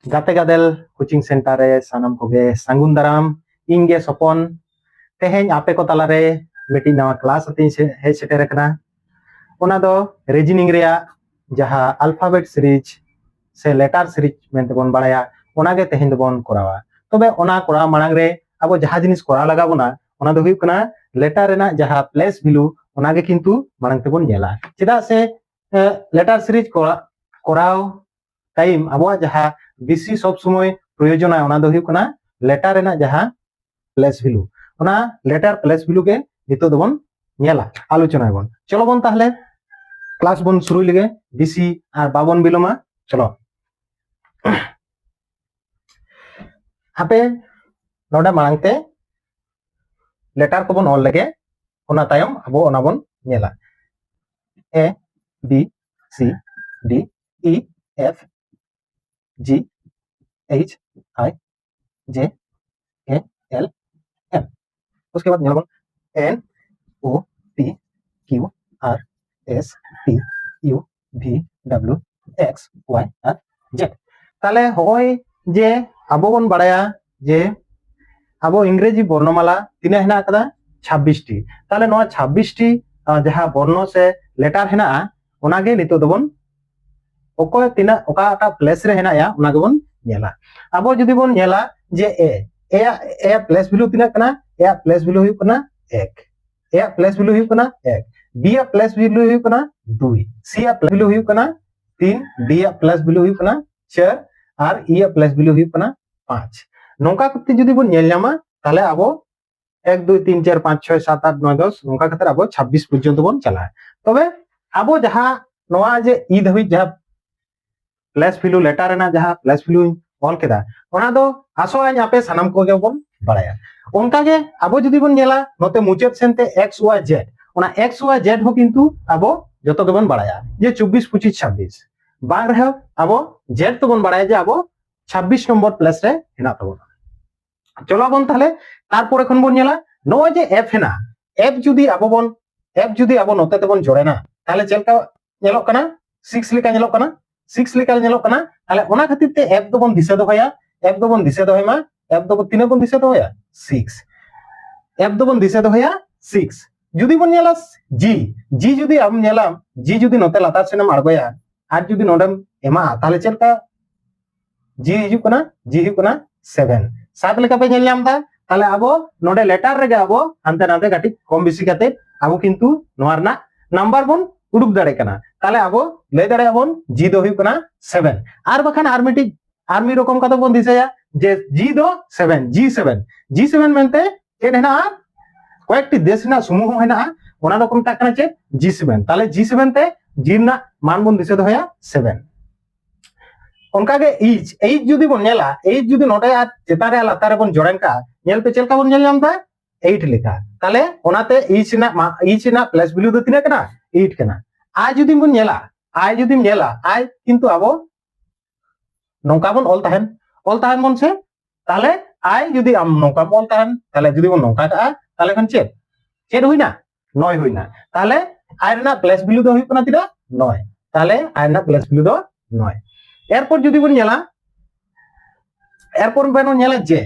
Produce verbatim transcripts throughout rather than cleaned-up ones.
ᱜᱟᱛᱮ ᱜᱟᱫᱮᱞ coaching centre ᱨᱮ ᱥᱟᱱᱟᱢ ᱠᱚᱜᱮ ᱥᱟᱹᱜᱩᱱ ᱫᱟᱨᱟᱢ᱾ ᱤᱧ ᱜᱮ ᱥᱚᱯᱚᱱ᱾ ᱛᱮᱦᱮᱧ ᱟᱯᱮ ᱠᱚ ᱛᱟᱞᱟᱨᱮ ᱢᱤᱫᱴᱤᱡ ᱱᱟᱣᱟ ᱠᱞᱟᱥ ᱟᱛᱮᱧ ᱥᱮ- ᱦᱮᱡ ᱥᱮᱴᱮᱨ ᱟᱠᱟᱱᱟ᱾ ᱚᱱᱟ ᱫᱚ ᱨᱤᱡᱤᱱᱤᱝ ᱨᱮᱭᱟᱜ ᱡᱟᱦᱟᱸ ᱟᱞᱯᱷᱟᱵᱮᱴ ᱥᱤᱨᱤᱡᱽ ᱥᱮ ᱞᱮᱴᱟᱨ ᱥᱤᱨᱤᱡᱽ ᱢᱮᱱᱛᱮ ᱵᱚᱱ ᱵᱟᱲᱟᱭᱟ, ᱚᱱᱟ ᱜᱮ ᱛᱮᱦᱮᱧ ᱫᱚᱵᱚᱱ ᱠᱚᱨᱟᱣᱟ᱾ ᱛᱚᱵᱮ ᱚᱱᱟ ᱠᱚᱨᱟᱣ ᱢᱟᱲᱟᱝ ᱨᱮ ᱟᱵᱚ ᱡᱟᱦᱟᱸ ᱡᱤᱱᱤᱥ ᱠᱚᱨᱟᱣ ᱞᱟᱜᱟᱣ ᱵᱚᱱᱟ, ᱚᱱᱟ ᱫᱚ ᱦᱩᱭᱩᱜ ᱠᱟᱱᱟ ᱞᱮᱴᱟᱨ ᱨᱮᱱᱟᱜ ᱡᱟᱦᱟᱸ ᱯᱞᱮᱥ ᱵᱷᱮᱞᱩ, ᱚᱱᱟ ᱜᱮ ᱠᱤᱱᱛᱩ ᱢᱟᱲᱟᱝ ᱛᱮᱵᱚᱱ ᱧᱮᱞᱟ᱾ ᱪᱮᱫᱟᱜ ᱥᱮ ᱞᱮᱴᱟᱨ ᱥᱤᱨᱤᱡᱽ ᱠᱚᱨᱟᱣ ᱴᱟᱭᱤᱢ ᱟᱵᱚᱣᱟᱜ ᱡᱟᱦᱟᱸ ᱵᱮᱥᱤ ᱥᱚᱵ ᱥᱚᱢᱚᱭ ᱯᱨᱚᱭᱳᱡᱚᱱᱟ, ᱚᱱᱟ ᱫᱚ ᱦᱩᱭᱩᱜ ᱠᱟᱱᱟ ᱞᱮᱴᱟᱨ ᱨᱮᱱᱟᱜ ᱡᱟᱦᱟᱸ ᱯᱞᱮᱥ ᱵᱷᱮᱞᱩ᱾ ᱚᱱᱟ ᱞᱮᱴᱟᱨ ᱯᱞᱮᱥ ᱵᱷᱮᱞᱩ ᱜᱮ ᱱᱤᱛᱚᱜ ᱫᱚᱵᱚᱱ ᱧᱮᱞᱟ, ᱟᱞᱳᱪᱚᱱᱟᱭᱟᱵᱚᱱ᱾ ᱪᱚᱞᱚ ᱵᱚᱱ ᱛᱟᱦᱞᱮ ᱠᱞᱟᱥ ᱵᱚᱱ ᱥᱩᱨᱩᱭ ᱞᱮᱜᱮ, ᱵᱮᱥᱤ ᱟᱨ ᱵᱟᱵᱚᱱ ᱵᱤᱞᱚᱢᱟ᱾ ᱪᱚᱞᱚ, ᱦᱟᱯᱮ ᱱᱚᱰᱮ ᱢᱟᱲᱟᱝ ᱛᱮ ᱞᱮᱴᱟᱨ ᱠᱚᱵᱚᱱ ᱚᱞ ᱞᱮᱜᱮ, ᱚᱱᱟ ᱛᱟᱭᱚᱢ ᱟᱵᱚ ᱚᱱᱟ ᱵᱚᱱ ᱧᱮᱞᱟ᱾ A B C D E F G H I J K L M। उसके बाद ᱧᱮᱞ ᱟᱵᱚᱱ N O P Q R S T U V W X Y ᱟᱨ Z᱾ ᱛᱟᱦᱞᱮ ᱦᱚᱸᱜᱼᱚᱭ ᱡᱮ ᱟᱵᱚ ᱵᱚᱱ ᱵᱟᱲᱟᱭᱟ ᱡᱮ ᱟᱵᱚ ᱤᱝᱨᱮᱡᱤ ᱵᱚᱨᱱᱚᱢᱟᱞᱟ ᱛᱤᱱᱟᱹᱜ ᱦᱮᱱᱟᱜ ᱟᱠᱟᱫᱟ? ᱪᱷᱟᱵᱵᱤᱥ ᱴᱤ᱾ ᱛᱟᱦᱞᱮ ᱱᱚᱣᱟ ᱪᱷᱟᱵᱵᱤᱥ ᱴᱤ, ᱟᱸ, ᱡᱟᱦᱟᱸ ᱵᱚᱨᱱᱚ ᱥᱮ ᱞᱮᱴᱟᱨ ᱦᱮᱱᱟᱜᱼᱟ, ᱚᱱᱟᱜᱮ ᱱᱤᱛᱚᱜ ᱫᱚᱵᱚᱱ, ᱚᱠᱚᱭ ᱛᱤᱱᱟᱹᱜ ᱚᱠᱟᱴᱟᱜ ᱯᱞᱮᱥ ᱨᱮ ᱦᱮᱱᱟᱜᱼᱟ, ᱚᱱᱟ ᱜᱮᱵᱚᱱ ᱧᱮᱞᱟ᱾ ᱟᱵᱚ ᱡᱩᱫᱤ ᱵᱚᱱ ᱧᱮᱞᱟ ᱡᱮ A, A ᱟᱜ, A ᱟᱜ ᱯᱞᱮᱥ ᱵᱷᱮᱞᱩ ᱛᱤᱱᱟᱹᱜ ᱠᱟᱱᱟ? A ᱟᱜ ᱯᱞᱮᱥ ᱵᱷᱮᱞᱩ ᱦᱩᱭᱩᱜ ᱠᱟᱱᱟ ᱮᱠ, A ᱟᱜ ᱯᱞᱮᱥ ᱵᱷᱮᱞᱩ ᱦᱩᱭᱩᱜ ᱠᱟᱱᱟ ᱮᱠ, B ᱟᱜ ᱯᱞᱮᱥ ᱵᱷᱮᱞᱩ ᱦᱩᱭᱩᱜ ᱠᱟᱱᱟ ᱫᱩᱭ, C ᱟᱜ ᱯᱞᱮᱥ ᱵᱷᱮᱞᱩ ᱦᱩᱭᱩᱜ ᱠᱟᱱᱟ ᱛᱤᱱ, D ᱟᱜ ᱯᱞᱮᱥ ᱵᱷᱮᱞᱩ ᱦᱩᱭᱩᱜ ᱠᱟᱱᱟ ᱪᱟᱨ, ᱟᱨ E ᱟᱜ ᱯᱞᱮᱥ ᱵᱷᱮᱞᱩ ᱦᱩᱭᱩᱜ ᱠᱟᱱᱟ ᱯᱟᱸᱪ᱾ ᱱᱚᱝᱠᱟ ᱠᱟᱛᱮ ᱡᱩᱫᱤ ᱵᱚᱱ ᱧᱮᱞ ᱧᱟᱢᱟ, ᱛᱟᱦᱞᱮ ᱟᱵᱚ ᱮᱠ, ᱫᱩᱭ, ᱛᱤᱱ, ᱪᱟᱨ, ᱯᱟᱸᱪ, ᱪᱷᱚᱭ, ᱥᱟᱛ, ᱟᱴ, ᱱᱚᱭ, ᱫᱚᱥ, ᱱᱚᱝᱠᱟ ᱠᱟᱛᱮ ᱟᱵᱚ ᱪᱷᱟᱵᱵᱤᱥ ᱯᱚᱨᱡᱚᱱᱛᱚ ᱵᱚᱱ ᱪᱟᱞᱟᱜᱼᱟ᱾ ᱛᱚᱵᱮ ᱟᱵᱚ ᱡᱟᱦᱟᱸ ᱱᱚᱣᱟ ᱡᱮ E ᱫᱷᱟᱹᱵᱤᱡ ᱡᱟᱦᱟᱸ ᱯᱞᱮᱥ ᱵᱷᱮᱞᱩ, ᱞᱮᱴᱟᱨ ᱨᱮᱱᱟᱜ ᱡᱟᱦᱟᱸ ᱯᱞᱮᱥ ᱵᱷᱮᱞᱩᱧ ᱚᱞ ᱠᱮᱫᱟ, ᱚᱱᱟ ᱫᱚ ᱟᱥᱚᱜ ᱟᱹᱧ ᱟᱯᱮ ᱥᱟᱱᱟᱢ ᱠᱚᱜᱮ ᱵᱚᱱ ᱵᱟᱲᱟᱭᱟ᱾ ᱚᱱᱠᱟᱜᱮ ᱟᱵᱚ ᱡᱩᱫᱤ ᱵᱚᱱ ᱧᱮᱞᱟ ᱱᱚᱛᱮ ᱢᱩᱪᱟᱹᱫ ᱥᱮᱱᱛᱮ X Y Z, ᱚᱱᱟ X Y Z ᱦᱚᱸ ᱠᱤᱱᱛᱩ ᱟᱵᱚ ᱡᱚᱛᱚ ᱜᱮᱵᱚᱱ ᱵᱟᱲᱟᱭᱟ ᱡᱮ ᱪᱚᱵᱵᱤᱥ, ᱯᱚᱸᱪᱤᱥ, ᱪᱷᱟᱵᱵᱤᱥ᱾ ᱵᱟᱝ ᱨᱮᱦᱚᱸ ᱟᱵᱚ Z ᱛᱮᱵᱚᱱ ᱵᱟᱲᱟᱭᱟ ᱡᱮ ᱟᱵᱚ ᱪᱷᱟᱵᱵᱤᱥ ᱱᱚᱢᱵᱚᱨ ᱯᱞᱮᱥ ᱨᱮ ᱦᱮᱱᱟᱜ ᱛᱟᱵᱚᱱᱟ᱾ ᱪᱚᱞᱚ ᱵᱚᱱ ᱛᱟᱦᱞᱮ ᱛᱟᱨᱯᱚᱨᱮ ᱠᱷᱚᱱ ᱵᱚᱱ ᱧᱮᱞᱟ, ᱱᱚᱜᱼᱚᱭ ᱡᱮ F ᱦᱮᱱᱟᱜᱼᱟ, F ᱡᱩᱫᱤ ᱟᱵᱚ ᱵᱚᱱ, F ᱡᱩᱫᱤ ᱟᱵᱚ ᱱᱚᱛᱮ ᱛᱮᱵᱚᱱ ᱡᱚᱲᱮᱱᱟ, ᱛᱟᱦᱞᱮ ᱪᱮᱫ ᱞᱮᱠᱟ ᱧᱮᱞᱚᱜ ᱠᱟᱱᱟ? ᱥᱤᱠᱥ ᱞᱮᱠᱟ ᱧᱮᱞᱚᱜ ᱠᱟᱱᱟ᱾ ᱥᱤᱠᱥ ᱞᱮᱠᱟ ᱧᱮᱞᱚᱜ ᱠᱟᱱᱟ᱾ ᱛᱟᱦᱞᱮ ᱚᱱᱟ ᱠᱷᱟᱹᱛᱤᱨ ᱛᱮ ᱮᱯᱷ ᱫᱚᱵᱚᱱ ᱫᱤᱥᱟᱹ ᱫᱚᱦᱚᱭᱟ, ᱮᱯᱷ ᱫᱚᱵᱚᱱ ᱫᱤᱥᱟᱹ ᱫᱚᱦᱚᱭ ᱢᱟ᱾ ᱮᱯᱷ ᱫᱚᱵᱚᱱ ᱛᱤᱱᱟᱹᱜ ᱵᱚᱱ ᱫᱤᱥᱟᱹ ᱫᱚᱦᱚᱭᱟ? ᱥᱤᱠᱥ᱾ ᱮᱯᱷ ᱫᱚᱵᱚᱱ ᱫᱤᱥᱟᱹ ᱫᱚᱦᱚᱭᱟ ᱥᱤᱠᱥ᱾ ᱡᱩᱫᱤ ᱵᱚᱱ ᱧᱮᱞᱟ ᱡᱤ, ᱡᱤ ᱡᱩᱫᱤ ᱟᱢ ᱧᱮᱞᱟᱢ, ᱡᱤ ᱡᱩᱫᱤ ᱱᱚᱛᱮ ᱞᱟᱛᱟᱨ ᱥᱮᱱ ᱮᱢ ᱟᱬᱜᱚᱭᱟ ᱟᱨ ᱡᱩᱫᱤ ᱱᱚᱰᱮᱢ ᱮᱢᱟᱜᱼᱟ, ᱛᱟᱦᱞᱮ ᱪᱮᱫ ᱞᱮᱠᱟ ᱡᱤ ᱦᱤᱡᱩᱜ ᱠᱟᱱᱟ? ᱡᱤ ᱦᱩᱭᱩᱜ ᱠᱟᱱᱟ ᱥᱮᱵᱷᱮᱱ᱾ ᱥᱟᱛ ᱞᱮᱠᱟ ᱯᱮ ᱧᱮᱞ ᱧᱟᱢ ᱮᱫᱟ᱾ ᱛᱟᱦᱞᱮ ᱟᱵᱚ ᱱᱚᱰᱮ ᱞᱮᱴᱟᱨ ᱨᱮᱜᱮ ᱟᱵᱚ ᱦᱟᱱᱛᱮ ᱱᱟᱛᱮ ᱠᱟᱹᱴᱤᱡ ᱠᱚᱢ ᱵᱮᱥᱤ ᱠᱟᱛᱮ ᱟᱵᱚ ᱠᱤᱱᱛᱩ ᱱᱚᱣᱟ ᱨᱮᱱᱟᱜ ᱱᱟᱢᱵᱟᱨ ᱵᱚᱱ ᱩᱰᱩᱠ ᱫᱟᱲᱮᱭᱟᱜ ᱠᱟᱱᱟ᱾ ᱛᱟᱦᱞᱮ ᱟᱵᱚ ᱞᱟᱹᱭ ᱫᱟᱲᱮᱭᱟᱜᱼᱟ ᱵᱚᱱ ᱡᱤ ᱫᱚ ᱦᱩᱭᱩᱜ ᱠᱟᱱᱟ ᱥᱮᱵᱷᱮᱱ᱾ ᱟᱨ ᱵᱟᱠᱷᱟᱱ ᱟᱨ ᱢᱤᱫᱴᱤᱡ, ᱟᱨ ᱢᱤᱫ ᱨᱚᱠᱚᱢ ᱠᱟᱛᱮ ᱵᱚᱱ ᱫᱤᱥᱟᱹᱭᱟ ᱡᱮ ᱡᱤ ᱫᱚ ᱥᱮᱵᱷᱮᱱ, ᱡᱤ ᱥᱮᱵᱷᱮᱱ, ᱡᱤ ᱥᱮᱵᱷᱮᱱ ᱢᱮᱱᱛᱮ ᱪᱮᱫ ᱦᱮᱱᱟᱜᱼᱟ? ᱠᱚᱭᱮᱠᱴᱤ ᱫᱮᱥ ᱨᱮᱱᱟᱜ ᱥᱩᱢᱩᱦᱚ ᱦᱮᱱᱟᱜᱼᱟ, ᱚᱱᱟ ᱫᱚᱠᱚ ᱢᱮᱛᱟᱜ ᱠᱟᱱᱟ ᱪᱮᱫ? ᱡᱤ ᱥᱮᱵᱷᱮᱱ᱾ ᱛᱟᱦᱞᱮ ᱡᱤ ᱥᱮᱵᱷᱮᱱ ᱛᱮ ᱡᱤ ᱨᱮᱱᱟᱜ ᱢᱟᱱ ᱵᱚᱱ ᱫᱤᱥᱟᱹ ᱫᱚᱦᱚᱭᱟ ᱥᱮᱵᱷᱮᱱ᱾ ᱚᱱᱠᱟᱜᱮ ᱮᱭᱤᱪ, ᱮᱭᱤᱪ ᱡᱩᱫᱤ ᱵᱚᱱ ᱧᱮᱞᱟ, ᱮᱭᱤᱪ ᱡᱩᱫᱤ ᱱᱚᱰᱮ ᱟᱨ ᱪᱮᱛᱟᱱ ᱨᱮ ᱟᱨ ᱞᱟᱛᱟᱨ ᱨᱮᱵᱚᱱ ᱡᱚᱲᱮᱱ ᱠᱟᱜᱼᱟ, ᱧᱮᱞ ᱯᱮ ᱪᱮᱫ ᱞᱮᱠᱟ ᱵᱚᱱ ᱧᱮᱞ ᱧᱟᱢ ᱮᱫᱟ? ᱮᱭᱤᱴ ᱞᱮᱠᱟ᱾ ᱛᱟᱦᱞᱮ ᱚᱱᱟᱛᱮ ᱮᱭᱤᱪ ᱨᱮᱱᱟᱜ ᱢᱟ-, ᱮᱭᱤᱪ ᱨᱮᱱᱟᱜ ᱯᱞᱟᱥ ᱵᱷᱮᱞᱩ ᱫᱚ ᱛᱤᱱᱟᱹᱜ ᱠᱟᱱᱟ? ᱮᱭᱤᱴ ᱠᱟᱱᱟ᱾ ᱟᱭ ᱡᱩᱫᱤᱢ ᱵᱚᱱ ᱧᱮᱞᱟ, ᱟᱭ ᱡᱩᱫᱤᱢ ᱧᱮᱞᱟ, ᱟᱭ ᱠᱤᱱᱛᱩ ᱟᱵᱚ ᱱᱚᱝᱠᱟ ᱵᱚᱱ ᱚᱞ ᱛᱟᱦᱮᱱ, ᱚᱞ ᱛᱟᱦᱮᱱ ᱵᱚᱱ ᱥᱮ᱾ ᱛᱟᱦᱞᱮ ᱟᱭ ᱡᱩᱫᱤ ᱟᱢ ᱱᱚᱝᱠᱟᱢ ᱚᱞ ᱛᱟᱦᱮᱱ, ᱛᱟᱦᱞᱮ ᱡᱩᱫᱤ ᱵᱚᱱ ᱱᱚᱝᱠᱟ ᱠᱟᱜᱼᱟ, ᱛᱟᱦᱞᱮ ᱠᱷᱟᱱ ᱪᱮᱫ, ᱪᱮᱫ ᱦᱩᱭᱱᱟ? ᱱᱚᱭ ᱦᱩᱭᱱᱟ᱾ ᱛᱟᱦᱞᱮ ᱟᱭ ᱨᱮᱱᱟᱜ ᱯᱞᱟᱥ ᱵᱷᱮᱞᱩ ᱫᱚ ᱦᱩᱭᱩᱜ ᱠᱟᱱᱟ ᱛᱤᱱᱟᱹᱜ? ᱱᱚᱭ᱾ ᱛᱟᱦᱞᱮ ᱟᱭ ᱨᱮᱱᱟᱜ ᱯᱞᱟᱥ ᱵᱷᱮᱞᱩ ᱫᱚ ᱱᱚᱭ᱾ ᱮᱨᱯᱚᱨ ᱡᱩᱫᱤ ᱵᱚᱱ ᱧᱮᱞᱟ, ᱮᱨᱯᱚᱨ ᱵᱚᱱ ᱧᱮᱞᱟ ᱡᱮ,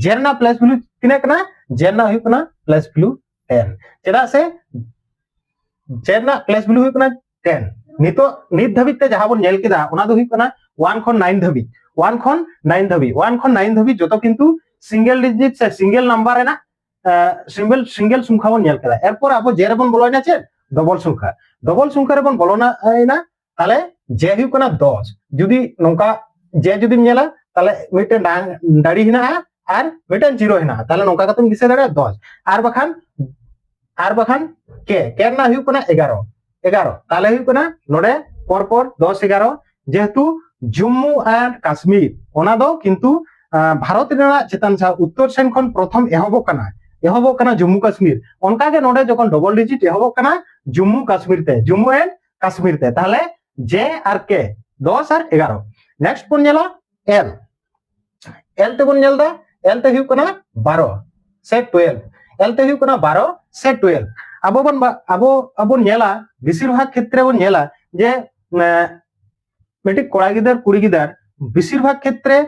ᱡᱮ ᱨᱮᱱᱟᱜ ᱯᱞᱟᱥ ᱵᱷᱮᱞᱩ ᱛᱤᱱᱟᱹᱜ ᱠᱟᱱᱟ? ᱡᱮ ᱨᱮᱱᱟᱜ ᱦᱩᱭᱩᱜ ᱠᱟᱱᱟ ᱯᱞᱟᱥ ᱵᱷᱮᱞᱩ ᱴᱮᱱ᱾ ᱪᱮᱫᱟᱜ ᱥᱮ ᱡᱮ ᱨᱮᱱᱟᱜ ᱯᱞᱟᱥ ᱵᱷᱮᱞᱩ ᱦᱩᱭᱩᱜ ᱠᱟᱱᱟ ᱴᱮᱱ᱾ ᱱᱤᱛᱚᱜ ᱱᱤᱛ ᱫᱷᱟᱹᱵᱤᱡ ᱛᱮ ᱡᱟᱦᱟᱸ ᱵᱚᱱ ᱧᱮᱞ ᱠᱮᱫᱟ, ᱚᱱᱟ ᱫᱚ ᱦᱩᱭᱩᱜ ᱠᱟᱱᱟ ᱚᱣᱟᱱ ᱠᱷᱚᱱ ᱱᱟᱭᱤᱱ ᱫᱷᱟᱹᱵᱤᱡ, ᱚᱣᱟᱱ ᱠᱷᱚᱱ ᱱᱟᱭᱤᱱ ᱫᱷᱟᱹᱵᱤᱡ, ᱚᱣᱟᱱ ᱠᱷᱚᱱ ᱱᱟᱭᱤᱱ ᱫᱷᱟᱹᱵᱤᱡ ᱡᱚᱛᱚ ᱠᱤᱱᱛᱩ ᱥᱤᱝᱜᱮᱞ ᱰᱤᱡᱤᱴ ᱥᱮ ᱥᱤᱝᱜᱮᱞ ᱱᱟᱢᱵᱟᱨ ᱨᱮᱱᱟᱜ, ᱥᱤᱝᱜᱮᱞ, ᱥᱤᱝᱜᱮᱞ ᱥᱚᱝᱠᱷᱟ ᱵᱚᱱ ᱧᱮᱞ ᱠᱮᱫᱟ᱾ ᱮᱨᱯᱚᱨ ᱟᱵᱚ ᱡᱮ ᱨᱮᱵᱚᱱ ᱵᱚᱞᱚᱭᱮᱱᱟ ᱪᱮᱫ? ᱰᱚᱵᱚᱞ ᱥᱚᱝᱠᱷᱟ᱾ ᱰᱚᱵᱚᱞ ᱥᱚᱝᱠᱷᱟ ᱨᱮᱵᱚᱱ ᱵᱚᱞᱚᱱᱟ, ᱮᱱᱟ, ᱛᱟᱦᱞᱮ ᱡᱮ ᱦᱩᱭᱩᱜ ᱠᱟᱱᱟ ᱫᱚᱥ᱾ ᱡᱩᱫᱤ ᱱᱚᱝᱠᱟ ᱡᱮ ᱡᱩᱫᱤᱢ ᱧᱮᱞᱟ, ᱛᱟᱦᱞᱮ ᱢᱤᱫᱴᱮᱱ ᱰᱟᱝ-, ᱰᱟᱹᱲᱤ ᱦᱮᱱᱟᱜᱼᱟ ᱟᱨ ᱢᱤᱫᱴᱮᱱ ᱡᱤᱨᱳ ᱦᱮᱱᱟᱜᱼᱟ, ᱛᱟᱦᱞᱮ ᱱᱚᱝᱠᱟ ᱠᱟᱛᱮᱢ ᱫᱤᱥᱟᱹ ᱫᱟᱲᱮᱭᱟᱜᱼᱟ ᱫᱚᱥ᱾ ᱟᱨ ᱵᱟᱠᱷᱟᱱ, ᱟᱨ ᱵᱟᱠᱷᱟᱱ ᱠᱮ, ᱠᱮ ᱨᱮᱱᱟᱜ ᱦᱩᱭᱩᱜ ᱠᱟᱱᱟ ᱮᱜᱟᱨᱚ, ᱮᱜᱟᱨᱚ᱾ ᱛᱟᱦᱞᱮ ᱦᱩᱭᱩᱜ ᱠᱟᱱᱟ ᱱᱚᱰᱮ ᱯᱚᱨ ᱯᱚᱨ ᱫᱚᱥ, ᱮᱜᱟᱨᱚ, ᱡᱮᱦᱮᱛᱩ ᱡᱩᱢᱢᱩ ᱟᱨ ᱠᱟᱥᱢᱤᱨ ᱚᱱᱟ ᱫᱚ ᱠᱤᱱᱛᱩ, ᱟᱸ, ᱵᱷᱟᱨᱚᱛ ᱨᱮᱱᱟᱜ ᱪᱮᱛᱟᱱ ᱥᱮ ᱩᱛᱛᱚᱨ ᱥᱮᱱ ᱠᱷᱚᱱ ᱯᱨᱚᱛᱷᱚᱢ ᱮᱦᱚᱵᱚᱜ ᱠᱟᱱᱟ, ᱮᱦᱚᱵᱚᱜ ᱠᱟᱱᱟ ᱡᱩᱢᱢᱩ ᱠᱟᱥᱢᱤᱨ᱾ ᱚᱱᱠᱟᱜᱮ ᱱᱚᱰᱮ ᱡᱚᱠᱷᱚᱱ ᱰᱚᱵᱚᱞ ᱰᱤᱡᱤᱴ ᱮᱦᱚᱵᱚᱜ ᱠᱟᱱᱟ ᱡᱩᱢᱢᱩ ᱠᱟᱥᱢᱤᱨ ᱛᱮ, ᱡᱩᱢᱢᱩ ᱮᱱᱰ ᱠᱟᱥᱢᱤᱨ ᱛᱮ, ᱛᱟᱦᱞᱮ ᱡᱮ ᱟᱨ ᱠᱮ, ᱫᱚᱥ ᱟᱨ ᱮᱜᱟᱨᱚ᱾ ᱱᱮᱠᱥᱴ ᱵᱚᱱ ᱧᱮᱞᱟ ᱮᱞ᱾ ᱮᱞ ᱛᱮᱵᱚᱱ ᱧᱮᱞ ᱮᱫᱟ, ᱮᱞ ᱛᱮ ᱦᱩᱭᱩᱜ ᱠᱟᱱᱟ ᱵᱟᱨᱚ ᱥᱮ ᱴᱩᱭᱮᱞᱵᱷ᱾ ᱮᱞ ᱛᱮ ᱦᱩᱭᱩᱜ ᱠᱟᱱᱟ ᱵᱟᱨᱚ ᱥᱮ ᱴᱩᱭᱮᱞᱵᱷ᱾ ᱟᱵᱚ ᱵᱚᱱ ᱵᱟ-, ᱟᱵᱚ, ᱟᱵᱚ ᱵᱚᱱ ᱧᱮᱞᱟ, ᱵᱮᱥᱤᱨ ᱵᱷᱟᱜᱽ ᱠᱷᱮᱛᱨᱮ ᱵᱚᱱ ᱧᱮᱞᱟ ᱡᱮ, ᱮ, ᱢᱤᱫᱴᱤᱡ ᱠᱚᱲᱟ ᱜᱤᱫᱟᱹᱨ ᱠᱩᱲᱤ ᱜᱤᱫᱟᱹᱨ ᱵᱮᱥᱤᱨ ᱵᱷᱟᱜᱽ ᱠᱷᱮᱛᱨᱮ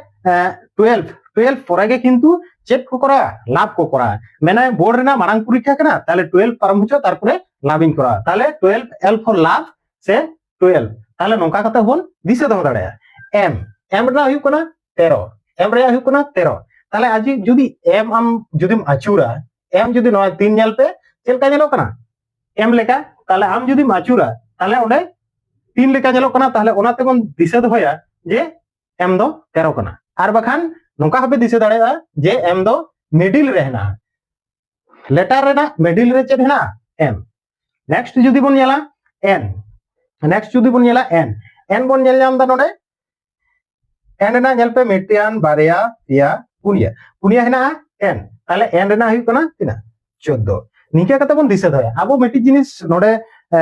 ᱴᱩᱭᱮᱞᱵᱷ ᱴᱩᱭᱮᱞᱵᱷ ᱯᱚᱨᱮ ᱜᱮ ᱠᱤᱱᱛᱩ ᱪᱮᱫ ᱠᱚ ᱠᱚᱨᱟᱣᱟ? ᱞᱟᱵᱷ ᱠᱚ ᱠᱚᱨᱟᱣᱟ᱾ ᱢᱮᱱᱟᱭ ᱵᱳᱨᱰ ᱨᱮᱱᱟᱜ ᱢᱟᱨᱟᱝ ᱯᱚᱨᱤᱠᱠᱷᱟ ᱠᱟᱱᱟ, ᱛᱟᱦᱞᱮ ᱴᱩᱭᱮᱞᱵᱷ ᱯᱟᱨᱚᱢ ᱦᱚᱪᱚ ᱛᱟᱨᱯᱚᱨᱮ ᱞᱟᱵᱷ ᱤᱧ ᱠᱚᱨᱟᱣᱟ᱾ ᱛᱟᱦᱞᱮ ᱴᱩᱭᱮᱞᱵᱷ, L for love ᱥᱮ ᱴᱩᱭᱮᱞᱵᱷ᱾ ᱛᱟᱦᱞᱮ ᱱᱚᱝᱠᱟ ᱠᱟᱛᱮ ᱵᱚᱱ ᱫᱤᱥᱟᱹ ᱫᱚᱦᱚ ᱫᱟᱲᱮᱭᱟᱜᱼᱟ᱾ ᱮᱢ, ᱮᱢ ᱨᱮᱱᱟᱜ ᱦᱩᱭᱩᱜ ᱠᱟᱱᱟ ᱛᱮᱨᱚ, ᱮᱢ ᱨᱮᱭᱟᱜ ᱦᱩᱭᱩᱜ ᱠᱟᱱᱟ ᱛᱮᱨᱚ᱾ ᱛᱟᱦᱞᱮ ᱟᱡ ᱡᱩᱫᱤ ᱮᱢ ᱟᱢ ᱡᱩᱫᱤᱢ ᱟᱹᱪᱩᱨᱟ, ᱮᱢ ᱡᱩᱫᱤ ᱱᱚᱣᱟ ᱛᱤᱱ ᱧᱮᱞ ᱯᱮ ᱪᱮᱫ ᱞᱮᱠᱟ ᱧᱮᱞᱚᱜ ᱠᱟᱱᱟ? ᱮᱢ ᱞᱮᱠᱟ᱾ ᱛᱟᱦᱞᱮ ᱟᱢ ᱡᱩᱫᱤᱢ ᱟᱹᱪᱩᱨᱟ, ᱛᱟᱦᱞᱮ ᱚᱸᱰᱮ ᱛᱤᱱ ᱞᱮᱠᱟ ᱧᱮᱞᱚᱜ ᱠᱟᱱᱟ᱾ ᱛᱟᱦᱞᱮ ᱚᱱᱟ ᱛᱮᱵᱚᱱ ᱫᱤᱥᱟᱹ ᱫᱚᱦᱚᱭᱟ ᱡᱮ ᱮᱢ ᱫᱚ ᱛᱮᱨᱚ ᱠᱟᱱᱟ᱾ ᱟᱨ ᱵᱟᱠᱷᱟᱱ ᱱᱚᱝᱠᱟ ᱦᱚᱸᱯᱮ ᱫᱤᱥᱟᱹ ᱫᱟᱲᱮᱭᱟᱜᱼᱟ ᱡᱮ ᱮᱢ ᱫᱚ ᱢᱤᱰᱤᱞ ᱨᱮ ᱦᱮᱱᱟᱜᱼᱟ᱾ ᱞᱮᱴᱟᱨ ᱨᱮᱱᱟᱜ ᱢᱤᱰᱤᱞ ᱨᱮ ᱪᱮᱫ ᱦᱮᱱᱟᱜᱼᱟ? ᱮᱢ᱾ ᱱᱮᱠᱥᱴ ᱡᱩᱫᱤ ᱵᱚᱱ ᱧᱮᱞᱟ ᱮᱱ, ᱱᱮᱠᱥᱴ ᱡᱩᱫᱤ ᱵᱚᱱ ᱧᱮᱞᱟ ᱮᱱ, ᱮᱱ ᱵᱚᱱ ᱧᱮᱞ ᱧᱟᱢ ᱮᱫᱟ ᱱᱚᱰᱮ᱾ ᱮᱱ ᱨᱮᱱᱟᱜ ᱧᱮᱞ ᱯᱮ, ᱢᱤᱫᱴᱟᱝ, ᱵᱟᱨᱭᱟ, ᱯᱮᱭᱟ, ᱯᱩᱱᱭᱟ, ᱯᱩᱱᱭᱟ ᱦᱮᱱᱟᱜᱼᱟ ᱮᱱ᱾ ᱛᱟᱦᱞᱮ ᱮᱱ ᱨᱮᱱᱟᱜ ᱦᱩᱭᱩᱜ ᱠᱟᱱᱟ ᱛᱤᱱᱟᱹᱜ? ᱪᱳᱫᱫᱳ᱾ ᱱᱤᱝᱠᱟᱹ ᱠᱟᱛᱮ ᱵᱚᱱ ᱫᱤᱥᱟᱹ ᱫᱚᱦᱚᱭᱟ᱾ ᱟᱵᱚ ᱢᱤᱫᱴᱤᱡ ᱡᱤᱱᱤᱥ ᱱᱚᱰᱮ ᱮ,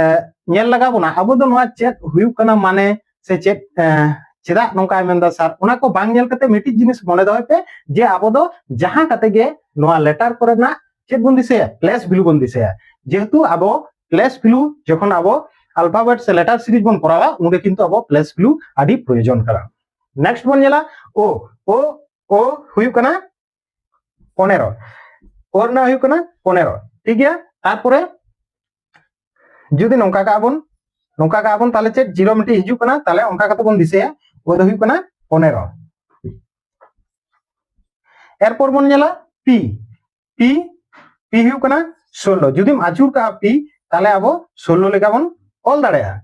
ᱧᱮᱞ ᱞᱟᱜᱟᱣ ᱵᱚᱱᱟ, ᱟᱵᱚ ᱫᱚ ᱱᱚᱣᱟ ᱪᱮᱫ ᱦᱩᱭᱩᱜ ᱠᱟᱱᱟ ᱢᱟᱱᱮ ᱥᱮ ᱪᱮᱫ ᱮ, ᱪᱮᱫᱟᱜ ᱱᱚᱝᱠᱟᱭ ᱢᱮᱱᱫᱟ ᱥᱟᱨ, ᱚᱱᱟ ᱠᱚ ᱵᱟᱝ ᱧᱮᱞ ᱠᱟᱛᱮ ᱢᱤᱫᱴᱤᱡ ᱡᱤᱱᱤᱥ ᱢᱚᱱᱮ ᱫᱚᱦᱚᱭ ᱯᱮ ᱡᱮ ᱟᱵᱚ ᱫᱚ ᱡᱟᱦᱟᱸ ᱠᱟᱛᱮ ᱜᱮ ᱱᱚᱣᱟ ᱞᱮᱴᱟᱨ ᱠᱚᱨᱮᱱᱟᱜ ᱪᱮᱫ ᱵᱚᱱ ᱫᱤᱥᱟᱹᱭᱟ? ᱯᱞᱮᱥ ᱵᱷᱮᱞᱩ ᱵᱚᱱ ᱫᱤᱥᱟᱹᱭᱟ᱾ ᱡᱮᱦᱮᱛᱩ ᱟᱵᱚ ᱯᱞᱮᱥ ᱵᱷᱮᱞᱩ ᱡᱚᱠᱷᱚᱱ ᱟᱵᱚ ᱟᱞᱯᱷᱟᱵᱮᱴ ᱥᱮ ᱞᱮᱴᱟᱨ ᱥᱤᱨᱤᱡᱽ ᱵᱚᱱ ᱠᱚᱨᱟᱣᱟ, ᱩᱱᱨᱮ ᱠᱤᱱᱛᱩ ᱟᱵᱚ ᱯᱞᱮᱥ ᱵᱷᱮᱞᱩ ᱟᱹᱰᱤ ᱯᱨᱚᱭᱳᱡᱚᱱ ᱠᱟᱱᱟ᱾ ᱱᱮᱠᱥᱴ ᱵᱚᱱ ᱧᱮᱞᱟ ᱳ, ᱳ, ᱳ ᱦᱩᱭᱩᱜ ᱠᱟᱱᱟ ᱯᱚᱱᱮᱨᱚ᱾ ᱳ ᱨᱮᱱᱟᱜ ᱦᱩᱭᱩᱜ ᱠᱟᱱᱟ ᱯᱚᱱᱮᱨᱚ᱾ ᱴᱷᱤᱠ ᱜᱮᱭᱟ, ᱛᱟᱨᱯᱚᱨᱮ ᱡᱩᱫᱤ ᱱᱚᱝᱠᱟ ᱠᱟᱜ ᱵᱚᱱ, ᱱᱚᱝᱠᱟ ᱠᱟᱜ ᱵᱚᱱ, ᱛᱟᱦᱞᱮ ᱪᱮᱫ ᱡᱤᱨᱳ ᱢᱤᱫᱴᱤᱡ ᱦᱤᱡᱩᱜ ᱠᱟᱱᱟ, ᱛᱟᱦᱞᱮ ᱚᱱᱠᱟ ᱠᱟᱛᱮ ᱵᱚᱱ ᱫᱤᱥᱟᱹᱭᱟ, ᱳ ᱫᱚ ᱦᱩᱭᱩᱜ ᱠᱟᱱᱟ ᱯᱚᱱᱮᱨᱚ᱾ ᱮᱨᱯᱚᱨ ᱵᱚᱱ ᱧᱮᱞᱟ ᱯᱤ, ᱯᱤ, ᱯᱤ ᱦᱩᱭᱩᱜ ᱠᱟᱱᱟ ᱥᱳᱞᱞᱳ᱾ ᱡᱩᱫᱤᱢ ᱟᱹᱪᱩᱨ ᱠᱟᱜᱼᱟ ᱯᱤ, ᱛᱟᱦᱞᱮ ᱟᱵᱚ ᱥᱳᱞᱞᱳ ᱞᱮᱠᱟ ᱵᱚᱱ ᱚᱞ ᱫᱟᱲᱮᱭᱟᱜᱼᱟ,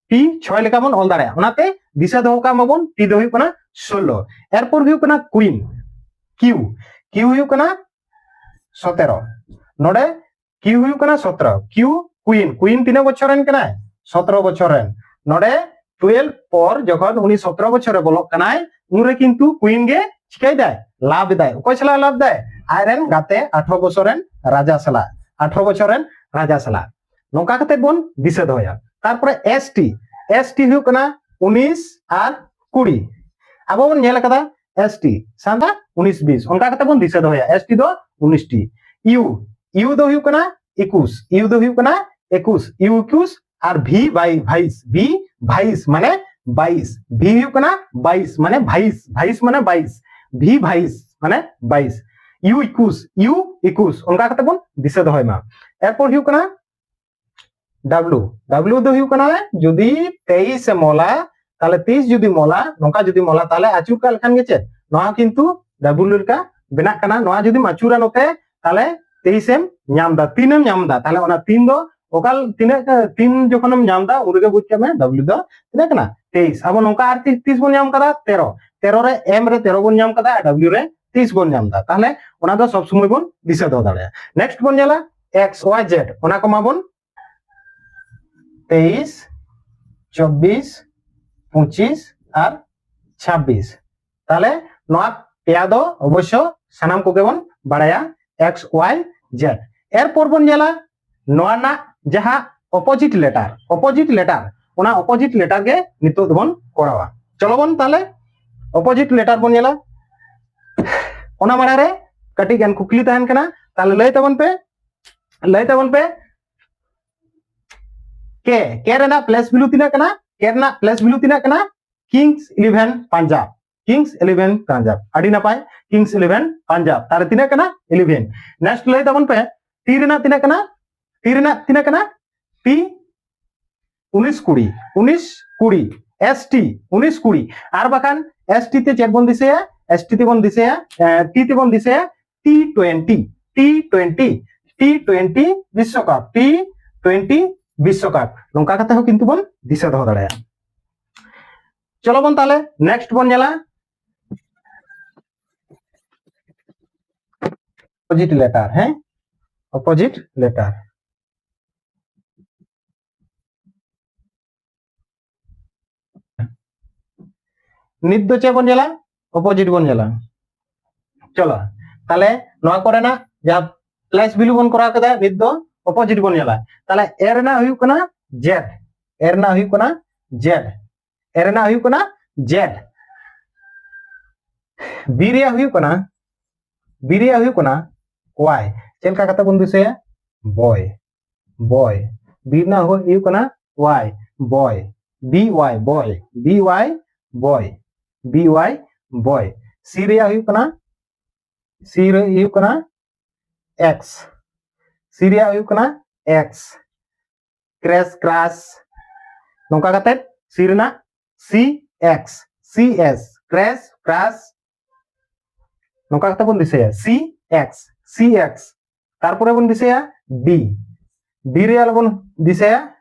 ᱯᱤ ᱪᱷᱚᱭ ᱞᱮᱠᱟ ᱵᱚᱱ ᱚᱞ ᱫᱟᱲᱮᱭᱟᱜᱼᱟ᱾ ᱚᱱᱟᱛᱮ ᱫᱤᱥᱟᱹ ᱫᱚᱦᱚ ᱠᱟᱜ ᱢᱟᱵᱚᱱ, ᱯᱤ ᱫᱚ ᱦᱩᱭᱩᱜ ᱠᱟᱱᱟ ᱥᱳᱞᱞᱳ᱾ ᱮᱨᱯᱚᱨ ᱦᱩᱭᱩᱜ ᱠᱟᱱᱟ ᱠᱩᱭᱤᱱ, ᱠᱤᱭᱩ, ᱠᱤᱭᱩ ᱦᱩᱭᱩᱜ ᱠᱟᱱᱟ ᱥᱚᱛᱮᱨᱚ᱾ ᱱᱚᱰᱮ ᱠᱤᱭᱩ ᱦᱩᱭᱩᱜ ᱠᱟᱱᱟ ᱥᱚᱛᱨᱚ᱾ ᱠᱤᱭᱩ, ᱠᱩᱭᱤᱱ, ᱠᱩᱭᱤᱱ ᱛᱤᱱᱟᱹᱜ ᱵᱚᱪᱷᱚᱨ ᱨᱮᱱ ᱠᱟᱱᱟᱭ? ᱥᱚᱛᱨᱚ ᱵᱚᱪᱷᱚᱨ ᱨᱮᱱ᱾ ᱱᱚᱰᱮ ᱴᱩᱭᱮᱞᱵᱷ ᱯᱚᱨ ᱡᱚᱠᱷᱚᱱ ᱩᱱᱤ ᱥᱚᱛᱨᱚ ᱵᱚᱪᱷᱚᱨ ᱨᱮ ᱵᱚᱞᱚᱜ ᱠᱟᱱᱟᱭ, ᱩᱱᱨᱮ ᱠᱤᱱᱛᱩ ᱠᱩᱭᱤᱱ ᱜᱮ ᱪᱤᱠᱟᱹᱭ ᱫᱟᱭ? ᱞᱟᱵᱷ ᱮᱫᱟᱭ᱾ ᱚᱠᱚᱭ ᱥᱟᱞᱟᱜ ᱞᱟᱵᱷ ᱮᱫᱟᱭ? ᱟᱡᱨᱮᱱ ᱜᱟᱛᱮ ᱟᱴᱷᱨᱚ ᱵᱚᱪᱷᱚᱨ ᱨᱮᱱ ᱨᱟᱡᱟ ᱥᱟᱞᱟᱜ, ᱟᱴᱷᱨᱚ ᱵᱚᱪᱷᱚᱨ ᱨᱮᱱ ᱨᱟᱡᱟ ᱥᱟᱞᱟᱜ᱾ ᱱᱚᱝᱠᱟ ᱠᱟᱛᱮ ᱵᱚᱱ ᱫᱤᱥᱟᱹ ᱫᱚᱦᱚᱭᱟ᱾ ᱛᱟᱨᱯᱚᱨᱮ ᱮᱥ ᱴᱤ, ᱮᱥ ᱴᱤ ᱦᱩᱭᱩᱜ ᱠᱟᱱᱟ ᱩᱱᱤᱥ ᱟᱨ ᱠᱩᱲᱤ᱾ ᱟᱵᱚ ᱵᱚᱱ ᱧᱮᱞ ᱟᱠᱟᱫᱟ ᱮᱥ ᱴᱤ ᱥᱟᱱᱛᱟᱲ ᱩᱱᱤᱥ ᱵᱤᱥ, ᱚᱱᱠᱟ ᱠᱟᱛᱮ ᱵᱚᱱ ᱫᱤᱥᱟᱹ ᱫᱚᱦᱚᱭᱟ᱾ ᱮᱥ ᱴᱤ ᱫᱚ ᱩᱱᱤᱥ ᱴᱤ᱾ ᱤᱭᱩ, ᱤᱭᱩ ᱫᱚ ᱦᱩᱭᱩᱜ ᱠᱟᱱᱟ ᱮᱠᱩᱥ, ᱤᱭᱩ ᱫᱚ ᱦᱩᱭᱩᱜ ᱠᱟᱱᱟ ᱮᱠᱩᱥ, ᱤᱭᱩ ᱮᱠᱩᱥ ᱟᱨ ᱵᱷᱤ ᱵᱟᱭ ᱵᱷᱟᱭᱤᱥ, ᱵᱷᱤ ᱵᱷᱟᱭᱤᱥ ᱢᱟᱱᱮ ᱵᱟᱭᱤᱥ, ᱵᱷᱤ ᱦᱩᱭᱩᱜ ᱠᱟᱱᱟ ᱵᱟᱭᱤᱥ, ᱢᱟᱱᱮ ᱵᱷᱟᱭᱤᱥ, ᱵᱷᱟᱭᱤᱥ ᱢᱟᱱᱮ ᱵᱟᱭᱤᱥ, ᱵᱷᱤ ᱵᱷᱟᱭᱤᱥ ᱢᱟᱱᱮ ᱵᱟᱭᱤᱥ, ᱭᱩ ᱤᱠᱩᱥ, ᱭᱩ ᱤᱠᱩᱥ, ᱚᱱᱠᱟ ᱠᱟᱛᱮ ᱵᱚᱱ ᱫᱤᱥᱟᱹ ᱫᱚᱦᱚᱭ ᱢᱟ᱾ ᱮᱨᱯᱚᱨ ᱦᱩᱭᱩᱜ ᱠᱟᱱᱟ ᱰᱟᱵᱞᱩ, ᱰᱟᱵᱞᱩ ᱫᱚ ᱦᱩᱭᱩᱜ ᱠᱟᱱᱟ ᱡᱩᱫᱤ ᱛᱮᱭᱤᱥ ᱮ ᱢᱚᱞᱟ, ᱛᱟᱦᱞᱮ ᱛᱮᱭᱤᱥ ᱡᱩᱫᱤ ᱢᱚᱞᱟ, ᱱᱚᱝᱠᱟ ᱡᱩᱫᱤ ᱢᱚᱞᱟ, ᱛᱟᱦᱞᱮ ᱟᱹᱪᱩᱨ ᱠᱟᱜ ᱞᱮᱠᱷᱟᱱ ᱜᱮ ᱪᱮᱫ, ᱱᱚᱣᱟ ᱠᱤᱱᱛᱩ ᱰᱟᱵᱞᱩ ᱞᱮᱠᱟ ᱵᱮᱱᱟᱜ ᱠᱟᱱᱟ᱾ ᱱᱚᱣᱟ ᱡᱩᱫᱤᱢ ᱟᱹᱪᱩᱨᱟ ᱱᱚᱛᱮ, ᱛᱟᱦᱞᱮ ᱛᱮᱭᱤᱥ ᱮᱢ ᱧᱟᱢ ᱫᱟ, ᱛᱤᱱ ᱮᱢ ᱧᱟᱢ ᱫᱟ, ᱛᱟᱦᱞᱮ ᱚᱱᱟ ᱛᱤᱱ ᱫᱚ ᱚᱠᱟ, ᱛᱤᱱᱟᱹᱜ, ᱛᱤᱱ ᱡᱚᱠᱷᱚᱱᱮᱢ ᱧᱟᱢ ᱫᱟ, ᱩᱱ ᱨᱮᱜᱮ ᱵᱩᱡᱽ ᱠᱟᱜ ᱢᱮ ᱰᱟᱵᱞᱩ ᱫᱚ ᱛᱤᱱᱟᱹᱜ ᱠᱟᱱᱟ? ᱛᱮᱭᱤᱥ᱾ ᱟᱵᱚ ᱱᱚᱝᱠᱟ ᱟᱨ ᱛᱤᱥ, ᱛᱤᱥ ᱵᱚᱱ ᱧᱟᱢ ᱠᱟᱫᱟ? ᱛᱮᱨᱚ᱾ ᱛᱮᱨᱚ ᱨᱮ, ᱮᱢ ᱨᱮ ᱛᱮᱨᱚ ᱵᱚᱱ ᱧᱟᱢ ᱠᱟᱫᱟ, ᱟᱨ ᱰᱟᱵᱞᱤᱭᱩ ᱨᱮ ᱛᱮᱭᱤᱥ ᱵᱚᱱ ᱧᱟᱢ ᱫᱟ᱾ ᱛᱟᱦᱞᱮ ᱚᱱᱟ ᱫᱚ ᱥᱚᱵ ᱥᱚᱢᱚᱭ ᱵᱚᱱ ᱫᱤᱥᱟᱹ ᱫᱚᱦᱚ ᱫᱟᱲᱮᱭᱟᱜᱼᱟ᱾ ᱱᱮᱠᱥᱴ ᱵᱚᱱ ᱧᱮᱞᱟ ᱮᱠᱥ ᱣᱟᱭ ᱡᱮᱰ, ᱚᱱᱟ ᱠᱚ ᱢᱟᱵᱚᱱ ᱛᱮᱭᱤᱥ, ᱪᱚᱵᱵᱤᱥ, ᱯᱚᱸᱪᱤᱥ ᱟᱨ ᱪᱷᱟᱵᱵᱤᱥ᱾ ᱛᱟᱦᱞᱮ ᱱᱚᱣᱟ ᱯᱮᱭᱟ ᱫᱚ ᱚᱵᱚᱥᱥᱚ ᱥᱟᱱᱟᱢ ᱠᱚᱜᱮ ᱵᱚᱱ ᱵᱟᱲᱟᱭᱟ, ᱮᱠᱥ ᱣᱟᱭ ᱡᱮᱰ᱾ ᱮᱨᱯᱚᱨ ᱵᱚᱱ ᱧᱮᱞᱟ ᱱᱚᱣᱟ ᱨᱮᱱᱟᱜ ᱡᱟᱦᱟᱸ ᱚᱯᱳᱡᱤᱴ ᱞᱮᱴᱟᱨ, ᱚᱯᱳᱡᱤᱴ ᱞᱮᱴᱟᱨ, ᱚᱱᱟ ᱚᱯᱳᱡᱤᱴ ᱞᱮᱴᱟᱨ ᱜᱮ ᱱᱤᱛᱚᱜ ᱫᱚᱵᱚᱱ ᱠᱚᱨᱟᱣᱟ᱾ ᱪᱚᱞᱚ ᱵᱚᱱ ᱛᱟᱦᱞᱮ ᱚᱯᱳᱡᱤᱴ ᱞᱮᱴᱟᱨ ᱵᱚᱱ ᱧᱮᱞᱟ᱾ ᱚᱱᱟ ᱢᱟᱲᱟᱝ ᱨᱮ ᱠᱟᱹᱴᱤᱡ ᱜᱟᱱ ᱠᱩᱠᱞᱤ ᱛᱟᱦᱮᱱ ᱠᱟᱱᱟ, ᱛᱟᱦᱞᱮ ᱞᱟᱹᱭ ᱛᱟᱵᱚᱱ ᱯᱮ, ᱞᱟᱹᱭ ᱛᱟᱵᱚᱱ ᱯᱮ, ᱠᱮ, ᱠᱮ ᱨᱮᱱᱟᱜ ᱯᱞᱮᱥ ᱵᱷᱮᱞᱩ ᱛᱤᱱᱟᱹᱜ ᱠᱟᱱᱟ? ᱠᱮ ᱨᱮᱱᱟᱜ ᱯᱞᱮᱥ ᱵᱷᱮᱞᱩ ᱛᱤᱱᱟᱹᱜ ᱠᱟᱱᱟ? ᱠᱤᱝᱥ ᱤᱞᱮᱵᱷᱮᱱ ᱯᱟᱧᱡᱟᱵ, ᱠᱤᱝᱥ ᱤᱞᱮᱵᱷᱮᱱ ᱯᱟᱧᱡᱟᱵ᱾ ᱟᱹᱰᱤ ᱱᱟᱯᱟᱭ, ᱠᱤᱝᱥ ᱤᱞᱮᱵᱷᱮᱱ ᱯᱟᱧᱡᱟᱵ᱾ ᱛᱟᱦᱞᱮ ᱛᱤᱱᱟᱹᱜ ᱠᱟᱱᱟ? ᱤᱞᱮᱵᱷᱮᱱ᱾ ᱱᱮᱠᱥᱴ ᱞᱟᱹᱭ ᱛᱟᱵᱚᱱ ᱯᱮ, ᱴᱤ ᱨᱮᱱᱟᱜ ᱛᱤᱱᱟᱹᱜ ᱠᱟᱱᱟ? ᱴᱤ ᱨᱮᱱᱟᱜ ᱛᱤᱱᱟᱹᱜ ᱠᱟᱱᱟ? ᱴᱤ ᱩᱱᱤᱥ ᱠᱩᱲᱤ, ᱩᱱᱤᱥ ᱠᱩᱲᱤ᱾ ᱮᱥ ᱴᱤ ᱩᱱᱤᱥ ᱠᱩᱲᱤ᱾ ᱟᱨ ᱵᱟᱠᱷᱟᱱ ᱮᱥ ᱴᱤ ᱛᱮ ᱪᱮᱫ ᱵᱚᱱ ᱫᱤᱥᱟᱹᱭᱟ? ᱮᱥ ᱴᱤ ᱛᱮᱵᱚᱱ ᱫᱤᱥᱟᱹᱭᱟ, ᱮ, ᱴᱤ ᱛᱮᱵᱚᱱ ᱫᱤᱥᱟᱹᱭᱟ T twenty, T twenty, T twenty ᱵᱤᱥᱥᱚᱠᱟᱯ, ᱴᱤ ᱴᱩᱭᱮᱱᱴᱤ ᱵᱤᱥᱥᱚᱠᱟᱯ᱾ ᱱᱚᱝᱠᱟ ᱠᱟᱛᱮ ᱦᱚᱸ ᱠᱤᱱᱛᱩ ᱵᱚᱱ ᱫᱤᱥᱟᱹ ᱫᱚᱦᱚ ᱫᱟᱲᱮᱭᱟᱜᱼᱟ᱾ ᱪᱚᱞᱚ ᱵᱚᱱ ᱛᱟᱦᱞᱮ ᱱᱮᱠᱥᱴ ᱵᱚᱱ ᱧᱮᱞᱟ ᱚᱯᱳᱡᱤᱴ ᱞᱮᱴᱟᱨ, ᱦᱮᱸ, ᱚᱯᱳᱡᱤᱴ ᱞᱮᱴᱟᱨ᱾ ᱱᱤᱛ ᱫᱚ ᱪᱮᱫ ᱵᱚᱱ ᱧᱮᱞᱟ? ᱚᱯᱳᱡᱤᱴ ᱵᱚᱱ ᱧᱮᱞᱟ᱾ ᱪᱚᱞᱚ, ᱛᱟᱦᱞᱮ ᱱᱚᱣᱟ ᱠᱚᱨᱮᱱᱟᱜ ᱡᱟᱦᱟᱸ ᱯᱞᱮᱥ ᱵᱷᱮᱞᱩ ᱵᱚᱱ ᱠᱚᱨᱟᱣ ᱠᱮᱫᱟ, ᱱᱤᱛ ᱫᱚ ᱚᱯᱳᱡᱤᱴ ᱵᱚᱱ ᱧᱮᱞᱟ᱾ ᱛᱟᱦᱞᱮ ᱮ ᱨᱮᱱᱟᱜ ᱦᱩᱭᱩᱜ ᱠᱟᱱᱟ ᱡᱮᱰ, ᱮ ᱨᱮᱱᱟᱜ ᱦᱩᱭᱩᱜ ᱠᱟᱱᱟ ᱡᱮᱰ, ᱮ ᱨᱮᱱᱟᱜ ᱦᱩᱭᱩᱜ ᱠᱟᱱᱟ ᱡᱮᱰ, ᱵᱤ ᱨᱮᱭᱟᱜ ᱦᱩᱭᱩᱜ ᱠᱟᱱᱟ, ᱵᱤ ᱨᱮᱭᱟᱜ ᱦᱩᱭᱩᱜ ᱠᱟᱱᱟ ᱣᱟᱭ᱾ ᱪᱮᱫ ᱞᱮᱠᱟ ᱠᱟᱛᱮ ᱵᱚᱱ ᱫᱤᱥᱟᱹᱭᱟ? ᱵᱚᱭ, ᱵᱚᱭ᱾ ᱵᱤ ᱨᱮᱱᱟᱜ ᱦᱩᱭᱩᱜ ᱠᱟᱱᱟ ᱣᱟᱭ, ᱵᱚᱭ᱾ B Y, boy. B Y, boy. B Y, boy. C ᱨᱮᱭᱟᱜ ᱦᱩᱭᱩᱜ ᱠᱟᱱᱟ, C ᱨᱮ ᱦᱩᱭᱩᱜ ᱠᱟᱱᱟ X. C ᱨᱮᱭᱟᱜ ᱦᱩᱭᱩᱜ ᱠᱟᱱᱟ X. Crash, crash. ᱱᱚᱝᱠᱟ ᱠᱟᱛᱮ C ᱨᱮᱱᱟᱜ C X, C S, crash, crash. ᱱᱚᱝᱠᱟ ᱠᱟᱛᱮ ᱵᱚᱱ ᱫᱤᱥᱟᱹᱭᱟ, C X, C X. ᱛᱟᱨᱯᱚᱨᱮ ᱵᱚᱱ ᱫᱤᱥᱟᱹᱭᱟ D. D ᱨᱮᱭᱟᱜ ᱵᱚᱱ ᱫᱤᱥᱟᱹᱭᱟ,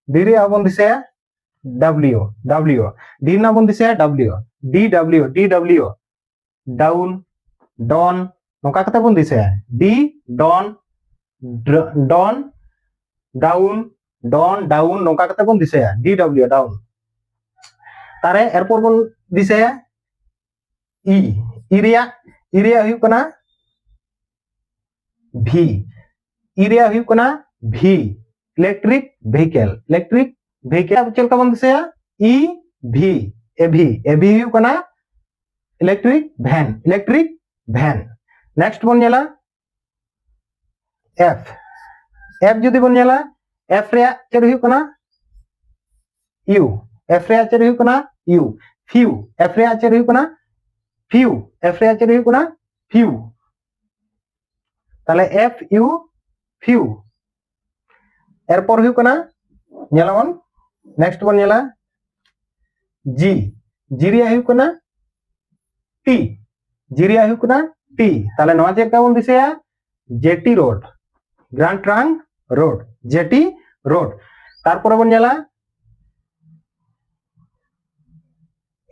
D ᱨᱮᱭᱟᱜ ᱵᱚᱱ ᱫᱤᱥᱟᱹᱭᱟ W, W. D ᱨᱮᱱᱟᱜ ᱵᱚᱱ ᱫᱤᱥᱟᱹᱭᱟ W. D W, D W. Down, don. ᱱᱚᱝᱠᱟ ᱠᱟᱛᱮ ᱵᱚᱱ ᱫᱤᱥᱟᱹᱭᱟ, D, don, dr-, don, down, don, down. ᱱᱚᱝᱠᱟ ᱠᱟᱛᱮ ᱵᱚᱱ ᱫᱤᱥᱟᱹᱭᱟ, D W, down. ᱛᱟᱨᱮ ᱮᱨᱯᱚᱨ ᱵᱚᱱ ᱫᱤᱥᱟᱹᱭᱟ E. E ᱨᱮᱭᱟᱜ, E ᱨᱮᱭᱟᱜ ᱦᱩᱭᱩᱜ ᱠᱟᱱᱟ V. E ᱨᱮᱭᱟᱜ ᱦᱩᱭᱩᱜ ᱠᱟᱱᱟ V, electric vehicle. Electric vehicle ᱪᱮᱫ ᱞᱮᱠᱟ ᱵᱚᱱ ᱫᱤᱥᱟᱹᱭᱟ? E V, A V. A V ᱦᱩᱭᱩᱜ ᱠᱟᱱᱟ electric van, electric van. Next ᱵᱚᱱ ᱧᱮᱞᱟ F. F ᱡᱩᱫᱤ ᱵᱚᱱ ᱧᱮᱞᱟ, F ᱨᱮᱭᱟᱜ ᱪᱮᱫ ᱦᱩᱭᱩᱜ ᱠᱟᱱᱟ? U. F ᱨᱮᱭᱟᱜ ᱪᱮᱫ ᱦᱩᱭᱩᱜ ᱠᱟᱱᱟ? U. Few. F ᱨᱮᱭᱟᱜ ᱪᱮᱫ ᱦᱩᱭᱩᱜ ᱠᱟᱱᱟ? Few. F ᱨᱮᱭᱟᱜ ᱪᱮᱫ ᱦᱩᱭᱩᱜ ᱠᱟᱱᱟ? Few. ᱛᱟᱦᱞᱮ F U, few. ᱮᱨᱯᱚᱨ ᱦᱩᱭᱩᱜ ᱠᱟᱱᱟ, ᱧᱮᱞᱟᱵᱚᱱ, next ᱵᱚᱱ ᱧᱮᱞᱟ G. G ᱨᱮᱭᱟᱜ ᱦᱩᱭᱩᱜ ᱠᱟᱱᱟ T. G ᱨᱮᱭᱟᱜ ᱦᱩᱭᱩᱜ ᱠᱟᱱᱟ T. ᱛᱟᱦᱞᱮ ᱱᱚᱣᱟ ᱪᱮᱫ ᱞᱮᱠᱟ ᱵᱚᱱ ᱫᱤᱥᱟᱹᱭᱟ? Jetty road, Grand Trunk road, jetty road. ᱛᱟᱨᱯᱚᱨᱮ ᱵᱚᱱ ᱧᱮᱞᱟ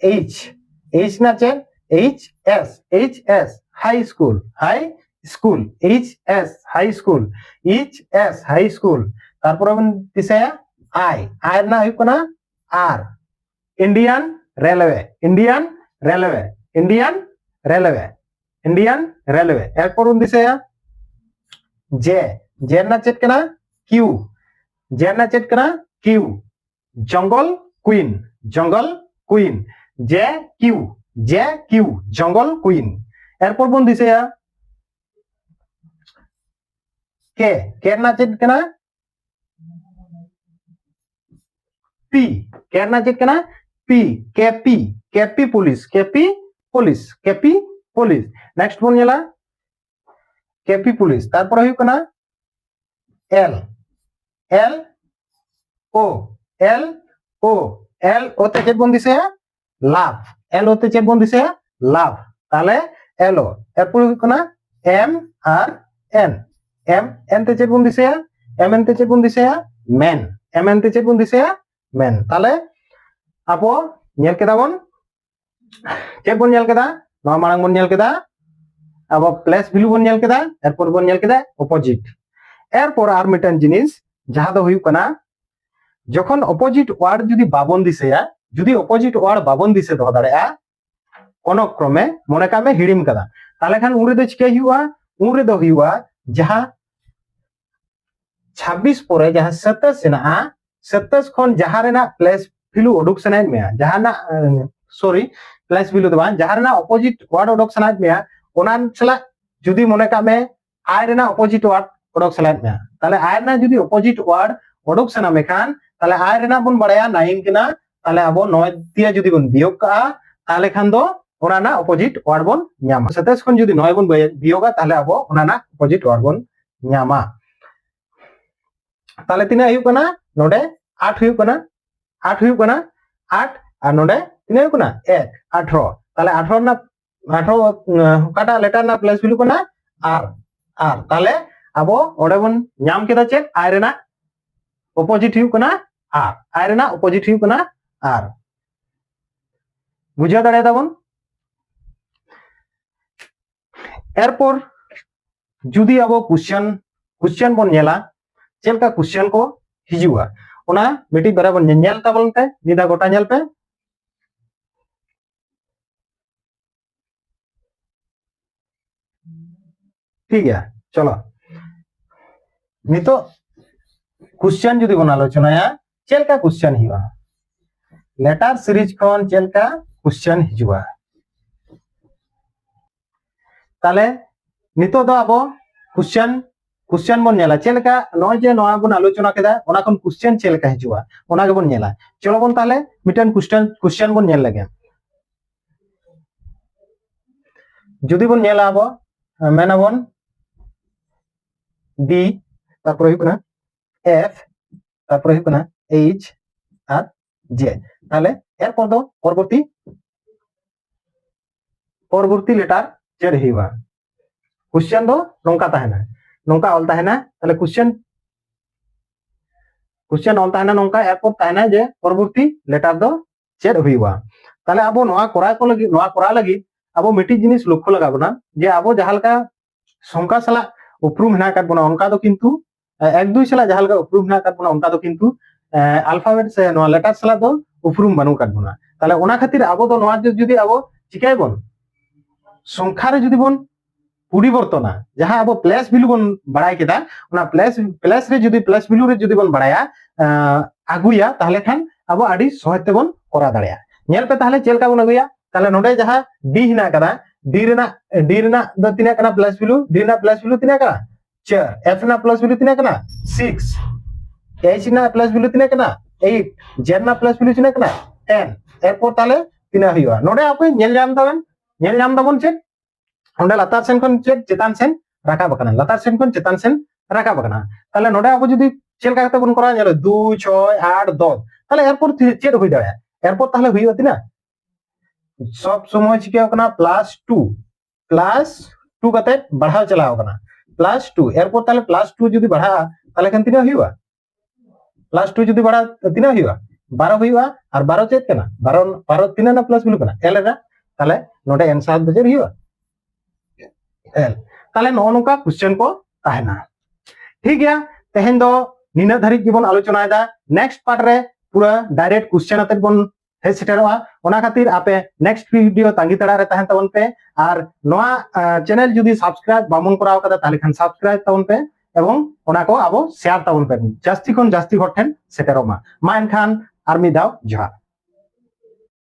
H. H ᱨᱮᱱᱟᱜ ᱪᱮᱫ? H S, H S, high school, high school, H S, high school, H S, high school. ᱛᱟᱨᱯᱚᱨᱮ ᱵᱚᱱ ᱫᱤᱥᱟᱹᱭᱟ I. I ᱨᱮᱱᱟᱜ ᱦᱩᱭᱩᱜ ᱠᱟᱱᱟ R. Indian Railway, Indian Railway, Indian Railway, Indian Railway. ᱮᱨᱯᱚᱨ ᱵᱚᱱ ᱫᱤᱥᱟᱹᱭᱟ J. J ᱨᱮᱱᱟᱜ ᱪᱮᱫ ᱠᱟᱱᱟ? Q. J ᱨᱮᱱᱟᱜ ᱪᱮᱫ ᱠᱟᱱᱟ? Q. Jungle Queen, Jungle Queen. J Q, J Q, Jungle Queen. ᱮᱨᱯᱚᱨ ᱵᱚᱱ ᱫᱤᱥᱟᱹᱭᱟ K. K ᱨᱮᱱᱟᱜ ᱪᱮᱫ ᱠᱟᱱᱟ? P, K ᱨᱮᱱᱟᱜ ᱪᱮᱫ ᱠᱟᱱᱟ? P, K P, K P police, K P police, K P police᱾ Next ᱵᱚᱱ ᱧᱮᱞᱟ K P police, ᱛᱟᱨᱯᱚᱨᱮ ᱦᱩᱭᱩᱜ ᱠᱟᱱᱟ L, L O, L O, L O ᱛᱮ ᱪᱮᱫ ᱵᱚᱱ ᱫᱤᱥᱟᱹᱭᱟ? Love. L O ᱛᱮ ᱪᱮᱫ ᱵᱚᱱ ᱫᱤᱥᱟᱹᱭᱟ? Love. ᱛᱟᱦᱞᱮ L O, ᱮᱨᱯᱚᱨ ᱦᱩᱭᱩᱜ ᱠᱟᱱᱟ M ᱟᱨ N᱾ M, N ᱛᱮ ᱪᱮᱫ ᱵᱚᱱ ᱫᱤᱥᱟᱹᱭᱟ? M N ᱛᱮ ᱪᱮᱫ ᱵᱚᱱ ᱫᱤᱥᱟᱹᱭᱟ? Men. M N ᱛᱮ ᱪᱮᱫ ᱵᱚᱱ ᱫᱤᱥᱟᱹᱭᱟ? Men. ᱛᱟᱦᱞᱮ ᱟᱵᱚ ᱧᱮᱞ ᱠᱮᱫᱟ ᱵᱚᱱ, ᱪᱮᱫ ᱵᱚᱱ ᱧᱮᱞ ᱠᱮᱫᱟ? ᱱᱚᱣᱟ ᱢᱟᱲᱟᱝ ᱵᱚᱱ ᱧᱮᱞ ᱠᱮᱫᱟ, ᱟᱵᱚ place value ᱵᱚᱱ ᱧᱮᱞ ᱠᱮᱫᱟ, ᱮᱨᱯᱚᱨ ᱵᱚᱱ ᱧᱮᱞ ᱠᱮᱫᱟ opposite᱾ ᱮᱨᱯᱚᱨ ᱟᱨ ᱢᱤᱫᱴᱟᱝ ᱡᱤᱱᱤᱥ, ᱡᱟᱦᱟᱸ ᱫᱚ ᱦᱩᱭᱩᱜ ᱠᱟᱱᱟ, ᱡᱚᱠᱷᱚᱱ opposite word ᱡᱩᱫᱤ ᱵᱟᱵᱚᱱ ᱫᱤᱥᱟᱹᱭᱟ, ᱡᱩᱫᱤ opposite word ᱵᱟᱵᱚᱱ ᱫᱤᱥᱟᱹ ᱫᱚᱦᱚ ᱫᱟᱲᱮᱭᱟᱜᱼᱟ ᱠᱳᱱᱳ ᱠᱨᱚᱢᱮ, ᱢᱚᱱᱮ ᱠᱟᱜ ᱢᱮ ᱦᱤᱲᱤᱢ ᱠᱟᱫᱟ, ᱛᱟᱦᱞᱮ ᱠᱷᱟᱱ ᱩᱱ ᱨᱮᱫᱚ ᱪᱤᱠᱟᱹᱭ ᱦᱩᱭᱩᱜᱼᱟ? ᱩᱱ ᱨᱮᱫᱚ ᱦᱩᱭᱩᱜᱼᱟ ᱡᱟᱦᱟᱸ ᱪᱷᱟᱵᱵᱤᱥ ᱯᱚᱨᱮ ᱡᱟᱦᱟᱸ ᱥᱟᱛᱟᱥ ᱦᱮᱱᱟᱜᱼᱟ, ᱥᱟᱛᱟᱥ ᱠᱷᱚᱱ ᱡᱟᱦᱟᱸ ᱨᱮᱱᱟᱜ place value ᱩᱰᱩᱠ ᱥᱟᱱᱟᱭᱮᱫ ᱢᱮᱭᱟ, ᱡᱟᱦᱟᱸᱱᱟᱜ, sorry, place value ᱫᱚ ᱵᱟᱝ, ᱡᱟᱦᱟᱸ ᱨᱮᱱᱟᱜ opposite word ᱩᱰᱩᱠ ᱥᱟᱱᱟᱭᱮᱫ ᱢᱮᱭᱟ, ᱚᱱᱟ ᱥᱟᱞᱟᱜ ᱡᱩᱫᱤ ᱢᱚᱱᱮ ᱠᱟᱜ ᱢᱮ I ᱨᱮᱱᱟᱜ opposite word ᱩᱰᱩᱠ ᱥᱟᱱᱟᱭᱮᱫ ᱢᱮᱭᱟ, ᱛᱟᱦᱞᱮ I ᱨᱮᱱᱟᱜ ᱡᱩᱫᱤ opposite word ᱩᱰᱩᱠ ᱥᱟᱱᱟ ᱢᱮ ᱠᱷᱟᱱ, ᱛᱟᱦᱞᱮ I ᱨᱮᱱᱟᱜ ᱵᱚᱱ ᱵᱟᱲᱟᱭᱟ nine ᱠᱟᱱᱟ, ᱛᱟᱦᱞᱮ ᱟᱵᱚ ᱱᱚᱭ ᱫᱤᱭᱮ ᱡᱩᱫᱤ ᱵᱚᱱ ᱵᱤᱭᱳᱜ ᱠᱟᱜᱼᱟ, ᱛᱟᱦᱞᱮ ᱠᱷᱟᱱ ᱫᱚ ᱚᱱᱟ ᱨᱮᱱᱟᱜ opposite word ᱵᱚᱱ ᱧᱟᱢᱟ᱾ ᱥᱟᱛᱟᱥ ᱠᱷᱚᱱ ᱡᱩᱫᱤ ᱱᱚᱭ ᱵᱚᱱ ᱵᱤᱭᱳᱜᱟ, ᱛᱟᱦᱞᱮ ᱟᱵᱚ ᱚᱱᱟ ᱨᱮᱱᱟᱜ opposite word ᱵᱚᱱ ᱧᱟᱢᱟ᱾ ᱛᱟᱦᱞᱮ ᱛᱤᱱᱟᱹᱜ ᱦᱩᱭᱩᱜ ᱠᱟᱱᱟ? ᱱᱚᱰᱮ ᱟᱴ ᱦᱩᱭᱩᱜ ᱠᱟᱱᱟ, ᱟᱴ ᱦᱩᱭᱩᱜ ᱠᱟᱱᱟ, ᱟᱴ, ᱟᱨ ᱱᱚᱰᱮ ᱛᱤᱱᱟᱹᱜ ᱦᱩᱭᱩᱜ ᱠᱟᱱᱟ? ᱮᱠ, ᱟᱴᱷᱨᱚ᱾ ᱛᱟᱦᱞᱮ ᱟᱴᱷᱨᱚ ᱨᱮᱱᱟᱜ, ᱟᱴᱷᱨᱚ, ᱚᱠᱟᱴᱟᱜ letter ᱨᱮᱱᱟᱜ place value ᱠᱟᱱᱟ? R, R᱾ ᱛᱟᱦᱞᱮ ᱟᱵᱚ ᱚᱸᱰᱮ ᱵᱚᱱ ᱧᱟᱢ ᱠᱮᱫᱟ ᱪᱮᱫ? I ᱨᱮᱱᱟᱜ opposite ᱦᱩᱭᱩᱜ ᱠᱟᱱᱟ R, I ᱨᱮᱱᱟᱜ opposite ᱦᱩᱭᱩᱜ ᱠᱟᱱᱟ R᱾ ᱵᱩᱡᱷᱟᱹᱣ ᱫᱟᱲᱮᱭᱟᱫᱟ ᱵᱚᱱ? ᱮᱨᱯᱚᱨ ᱡᱩᱫᱤ ᱟᱵᱚ question, question ᱵᱚᱱ ᱧᱮᱞᱟ, ᱪᱮᱫ ᱞᱮᱠᱟ question ᱠᱚ ᱦᱤᱡᱩᱜᱼᱟ, ᱚᱱᱟ ᱢᱤᱫᱴᱤᱡ ᱵᱟᱨᱭᱟ ᱵᱚᱱ ᱧᱮ-, ᱧᱮᱞ ᱛᱟᱵᱚᱱ ᱯᱮ, ᱢᱤᱫ ᱫᱷᱟᱣ ᱜᱚᱴᱟ ᱧᱮᱞ ᱯᱮ᱾ ᱴᱷᱤᱠ ᱜᱮᱭᱟ, ᱪᱚᱞᱚ ᱱᱤᱛᱚᱜ question ᱡᱩᱫᱤ ᱵᱚᱱ ᱟᱞᱳᱪᱚᱱᱟᱭᱟ, ᱪᱮᱫ ᱞᱮᱠᱟ question ᱦᱤᱡᱩᱜᱼᱟ, letter series ᱠᱷᱚᱱ ᱪᱮᱫ ᱞᱮᱠᱟ question ᱦᱤᱡᱩᱜᱼᱟ᱾ ᱛᱟᱦᱞᱮ ᱱᱤᱛᱚᱜ ᱫᱚ ᱟᱵᱚ question ᱠᱚᱥᱪᱮᱱ ᱵᱚᱱ ᱧᱮᱞᱟ ᱪᱮᱫ ᱞᱮᱠᱟ, ᱱᱚᱜᱼᱚᱭ ᱡᱮ ᱱᱚᱣᱟ ᱵᱚᱱ ᱟᱞᱳᱪᱚᱱᱟ ᱠᱮᱫᱟ, ᱚᱱᱟ ᱠᱷᱚᱱ ᱠᱚᱥᱪᱮᱱ ᱪᱮᱫ ᱞᱮᱠᱟ ᱦᱤᱡᱩᱜᱼᱟ, ᱚᱱᱟ ᱜᱮᱵᱚᱱ ᱧᱮᱞᱟ᱾ ᱪᱚᱞᱚ ᱵᱚᱱ ᱛᱟᱦᱚᱞᱮ ᱢᱤᱫᱴᱮᱱ ᱠᱚᱥᱪᱮᱱ ᱠᱚᱥᱪᱮᱱ ᱵᱚᱱ ᱧᱮᱞ ᱞᱮᱜᱮ᱾ ᱡᱩᱫᱤ ᱵᱚᱱ ᱧᱮᱞᱟ ᱟᱵᱚ, ᱢᱮᱱᱟᱵᱚᱱ ᱰᱤ, ᱛᱟᱨᱯᱚᱨᱮ ᱦᱩᱭᱩᱜ ᱠᱟᱱᱟ ᱮᱯᱷ, ᱛᱟᱨᱯᱚᱨᱮ ᱦᱩᱭᱩᱜ ᱠᱟᱱᱟ ᱮᱭᱤᱪ ᱟᱨ ᱡᱮ᱾ ᱛᱟᱦᱚᱞᱮ ᱮᱨᱯᱚᱨ ᱫᱚ ᱯᱚᱨᱚᱵᱚᱨᱛᱤ ᱯᱚᱨᱚᱵᱚᱨᱛᱤ ᱞᱮᱴᱟᱨ ᱪᱮᱫ ᱦᱩᱭᱩᱜᱼᱟ? ᱠᱚᱥᱪᱮᱱ ᱫᱚ ᱱᱚᱝᱠᱟ ᱛᱟᱦᱮᱱᱟ, ᱱᱚᱝᱠᱟ ᱚᱞ ᱛᱟᱦᱮᱱᱟ᱾ ᱛᱟᱦᱚᱞᱮ ᱠᱚᱥᱪᱮᱱ ᱠᱚᱥᱪᱮᱱ ᱚᱞ ᱛᱟᱦᱮᱱᱟ ᱱᱚᱝᱠᱟ, ᱮᱨᱯᱚᱨ ᱛᱟᱦᱮᱱᱟ ᱡᱮ ᱯᱚᱨᱚᱵᱚᱨᱛᱤ ᱞᱮᱴᱟᱨ ᱫᱚ ᱪᱮᱫ ᱦᱩᱭᱩᱜᱼᱟ? ᱛᱟᱦᱚᱞᱮ ᱟᱵᱚ ᱱᱚᱣᱟ ᱠᱚᱨᱟᱣ ᱠᱚ ᱞᱟᱹᱜᱤᱫ, ᱱᱚᱣᱟ ᱠᱚᱨᱟᱣ ᱞᱟᱹᱜᱤᱫ ᱟᱵᱚ ᱢᱤᱫᱴᱤᱡ ᱡᱤᱱᱤᱥ ᱞᱚᱠᱠᱷᱚ ᱞᱟᱜᱟᱣ ᱵᱚᱱᱟ, ᱡᱮ ᱟᱵᱚ ᱡᱟᱦᱟᱸ ᱞᱮᱠᱟ ᱥᱚᱝᱠᱷᱟ ᱥᱟᱞᱟᱜ ᱩᱯᱨᱩᱢ ᱦᱮᱱᱟᱜ ᱟᱠᱟᱫ ᱵᱚᱱᱟ, ᱚᱱᱠᱟ ᱫᱚ ᱠᱤᱱᱛᱩ ᱮᱠ ᱫᱩᱭ ᱥᱟᱞᱟᱜ ᱡᱟᱦᱟᱸ ᱞᱮᱠᱟ ᱩᱯᱨᱩᱢ ᱦᱮᱱᱟᱜ ᱟᱠᱟᱫ ᱵᱚᱱᱟ, ᱚᱱᱠᱟ ᱫᱚ ᱠᱤᱱᱛᱩ ᱟᱞᱯᱷᱟᱵᱮᱴ ᱥᱮ ᱱᱚᱣᱟ ᱞᱮᱴᱟᱨ ᱥᱟᱞᱟᱜ ᱫᱚ ᱩᱯᱨᱩᱢ ᱵᱟᱹᱱᱩᱜ ᱟᱠᱟᱫ ᱵᱚᱱᱟ᱾ ᱛᱟᱦᱚᱞᱮ ᱚᱱᱟ ᱠᱷᱟᱹᱛᱤᱨ ᱟᱵᱚ ᱫᱚ ᱱᱚᱣᱟ ᱡᱩᱫᱤ ᱟᱵᱚ ᱪᱤᱠᱟᱹᱭᱟᱵᱚᱱ, ᱥᱚᱝᱠᱷᱟ ᱨᱮ ᱡᱩᱫᱤ ᱵᱚᱱ ᱯᱚᱨᱤᱵᱚᱨᱛᱚᱱᱟ, ᱡᱟᱦᱟᱸ ᱟᱵᱚ ᱯᱞᱟᱥ ᱵᱷᱮᱞᱩ ᱵᱚᱱ ᱵᱟᱲᱟᱭ ᱠᱮᱫᱟ, ᱚᱱᱟ ᱯᱞᱟᱥ ᱯᱞᱟᱥ ᱨᱮ ᱡᱩᱫᱤ ᱯᱞᱟᱥ ᱵᱷᱮᱞᱩ ᱨᱮ ᱡᱩᱫᱤ ᱵᱚᱱ ᱵᱟᱲᱟᱭᱟ, ᱟᱹᱜᱩᱭᱟ, ᱛᱟᱦᱚᱞᱮ ᱠᱷᱟᱱ ᱟᱵᱚ ᱟᱹᱰᱤ ᱥᱚᱦᱚᱡ ᱛᱮᱵᱚᱱ ᱠᱚᱨᱟᱣ ᱫᱟᱲᱮᱭᱟᱜᱼᱟ᱾ ᱧᱮᱞ ᱯᱮ ᱛᱟᱦᱚᱞᱮ ᱪᱮᱫ ᱞᱮᱠᱟ ᱵᱚᱱ ᱟᱹᱜᱩᱭᱟ᱾ ᱛᱟᱦᱚᱞᱮ ᱱᱚᱰᱮ ᱡᱟᱦᱟᱸ ᱰᱤ ᱦᱮᱱᱟᱜ ᱟᱠᱟᱫᱟ, ᱰᱤ ᱨᱮᱱᱟᱜ ᱰᱤ ᱨᱮᱱᱟᱜ ᱫᱚ ᱛᱤᱱᱟᱹᱜ ᱠᱟᱱᱟ ᱯᱞᱟᱥ ᱵᱷᱮᱞᱩ? ᱰᱤ ᱨᱮᱱᱟᱜ ᱯᱞᱟᱥ ᱵᱷᱮᱞᱩ ᱛᱤᱱᱟᱹᱜ ᱠᱟᱱᱟ? ᱪᱟᱨ᱾ ᱮᱯᱷ ᱨᱮᱱᱟᱜ ᱯᱞᱟᱥ ᱵᱷᱮᱞᱩ ᱛᱤᱱᱟᱹᱜ ᱠᱟᱱᱟ? ᱥᱤᱠᱥ᱾ ᱮᱭᱤᱪ ᱨᱮᱱᱟᱜ ᱯᱞᱟᱥ ᱵᱷᱮᱞᱩ ᱛᱤᱱᱟᱹᱜ ᱠᱟᱱᱟ? ᱮᱭᱤᱴ᱾ ᱡᱮ ᱨᱮᱱᱟᱜ ᱯᱞᱟᱥ ᱵᱷᱮᱞᱩ ᱛᱤᱱᱟᱹᱜ ᱠᱟᱱᱟ? ᱴᱮᱱ᱾ ᱮᱨᱯᱚᱨ ᱛᱟᱦᱚᱞᱮ ᱛᱤᱱᱟᱹᱜ ᱦᱩᱭᱩᱜᱼᱟ? ᱱᱚᱰᱮ ᱟᱯᱮ ᱧᱮᱞ ᱧᱟᱢ ᱫᱟᱵᱮᱱ, ᱧᱮᱞ ᱧᱟᱢ ᱫᱟᱵᱚᱱ ᱪᱮᱫ? ᱚᱸᱰᱮ ᱞᱟᱛᱟᱨ ᱥᱮᱱ ᱠᱷᱚᱱ ᱪᱮᱫ ᱪᱮᱛᱟᱱ ᱥᱮᱱ ᱨᱟᱠᱟᱵ ᱟᱠᱟᱱᱟ, ᱞᱟᱛᱟᱨ ᱥᱮᱱ ᱠᱷᱚᱱ ᱪᱮᱛᱟᱱ ᱥᱮᱱ ᱨᱟᱠᱟᱵ ᱟᱠᱟᱱᱟ᱾ ᱛᱟᱦᱚᱞᱮ ᱱᱚᱰᱮ ᱟᱵᱚ ᱡᱩᱫᱤ ᱪᱮᱫ ᱞᱮᱠᱟ ᱠᱟᱛᱮ ᱵᱚᱱ ᱠᱚᱨᱟᱣᱟ, ᱧᱮᱞ ᱫᱩᱭ, ᱪᱷᱚᱭ, ᱟᱴ, ᱫᱚᱥ, ᱛᱟᱦᱚᱞᱮ ᱮᱨᱯᱚᱨ ᱪᱮᱫ ᱦᱩᱭ ᱫᱟᱲᱮᱭᱟᱜᱼᱟ? ᱮᱨᱯᱚᱨ ᱛᱟᱦᱚᱞᱮ ᱦᱩᱭᱩᱜᱼᱟ ᱛᱤᱱᱟᱹᱜ? ᱥᱚᱵ ᱥᱚᱢᱚᱭ ᱪᱤᱠᱟᱹᱣ ᱠᱟᱱᱟ? ᱯᱞᱟᱥ ᱴᱩ, ᱯᱞᱟᱥ ᱴᱩ ᱠᱟᱛᱮ ᱵᱟᱲᱦᱟᱣ ᱪᱟᱞᱟᱣ ᱠᱟᱱᱟ, ᱯᱞᱟᱥ ᱴᱩ᱾ ᱮᱨᱯᱚᱨ ᱛᱟᱦᱚᱞᱮ ᱯᱞᱟᱥ ᱴᱩ ᱡᱩᱫᱤ ᱵᱟᱲᱦᱟᱜᱼᱟ, ᱛᱟᱦᱚᱞᱮ ᱠᱷᱟᱱ ᱛᱤᱱᱟᱹᱜ ᱦᱩᱭᱩᱜᱼᱟ? ᱯᱞᱟᱥ ᱴᱩ ᱡᱩᱫᱤ ᱵᱟᱲᱦᱟᱜᱼᱟ, ᱛᱤᱱᱟᱹᱜ ᱦᱩᱭᱩᱜᱼᱟ? ᱵᱟᱨᱚ ᱦᱩᱭᱩᱜᱼᱟ᱾ ᱟᱨ ᱵᱟᱨᱚ ᱪᱮᱫ ᱠᱟᱱᱟ? ᱵᱟᱨᱚ, ᱵᱟᱨᱚ ᱛᱤᱱᱟᱹᱜ ᱨᱮᱱᱟᱜ ᱯᱞᱟᱥ ᱵᱷᱮᱞᱩ ᱠᱟᱱᱟ? ᱮᱞ ᱨᱮᱱᱟᱜ᱾ ᱛᱟᱦᱚᱞᱮ ᱱᱚᱰᱮ ᱮᱱᱥᱟᱨ ᱫᱚ ᱪᱮᱫ ᱦᱩᱭᱩᱜᱼᱟ? ᱮᱞ᱾ ᱛᱟᱦᱚᱞᱮ ᱱᱚᱜᱼᱚ ᱱᱚᱝᱠᱟ ᱠᱚᱥᱪᱮᱱ ᱠᱚ ᱛᱟᱦᱮᱱᱟ᱾ ᱴᱷᱤᱠ ᱜᱮᱭᱟ, ᱛᱮᱦᱮᱧ ᱫᱚ ᱱᱤᱱᱟᱹᱜ ᱫᱷᱟᱹᱨᱤᱡ ᱜᱮᱵᱚᱱ ᱟᱞᱳᱪᱚᱱᱟᱭᱮᱫᱟ᱾ ᱱᱮᱠᱥᱴ ᱯᱟᱨᱴ ᱨᱮ ᱯᱩᱨᱟᱹ ᱰᱟᱭᱨᱮᱠᱴ ᱠᱚᱥᱪᱮᱱ ᱟᱛᱮᱫ ᱵᱚᱱ ᱦᱮᱡ ᱥᱮᱴᱮᱨᱚᱜᱼᱟ᱾ ᱚᱱᱟ ᱠᱷᱟᱹᱛᱤᱨ ᱟᱯᱮ ᱱᱮᱠᱥᱴ ᱵᱷᱤᱰᱤᱭᱳ ᱛᱟᱺᱜᱤ ᱛᱟᱲᱟᱜ ᱨᱮ ᱛᱟᱦᱮᱱ ᱛᱟᱵᱚᱱ ᱯᱮ᱾ ᱟᱨ ᱱᱚᱣᱟ ᱪᱮᱱᱮᱞ ᱡᱩᱫᱤ ᱥᱟᱵᱥᱠᱨᱟᱭᱤᱵ ᱵᱟᱵᱚᱱ ᱠᱚᱨᱟᱣ ᱠᱟᱫᱟ, ᱛᱟᱦᱚᱞᱮ ᱠᱷᱟᱱ ᱥᱟᱵᱥᱠᱨᱟᱭᱤᱵ ᱛᱟᱵᱚᱱ ᱯᱮ ᱮᱵᱚᱝ ᱚᱱᱟ ᱠᱚ ᱟᱵᱚ ᱥᱮᱭᱟᱨ ᱛᱟᱵᱚᱱ ᱯᱮ, ᱡᱟᱹᱥᱛᱤ ᱠᱷᱚᱱ ᱡᱟᱹᱥᱛᱤ ᱦᱚᱲ ᱴᱷᱮᱱ ᱥᱮᱴᱮᱨᱚᱜ ᱢᱟ᱾ ᱢᱟ ᱮᱱᱠᱷᱟᱱ ᱟᱨ ᱢᱤᱫ ᱫᱷᱟᱣ ᱡᱚᱦᱟᱨ᱾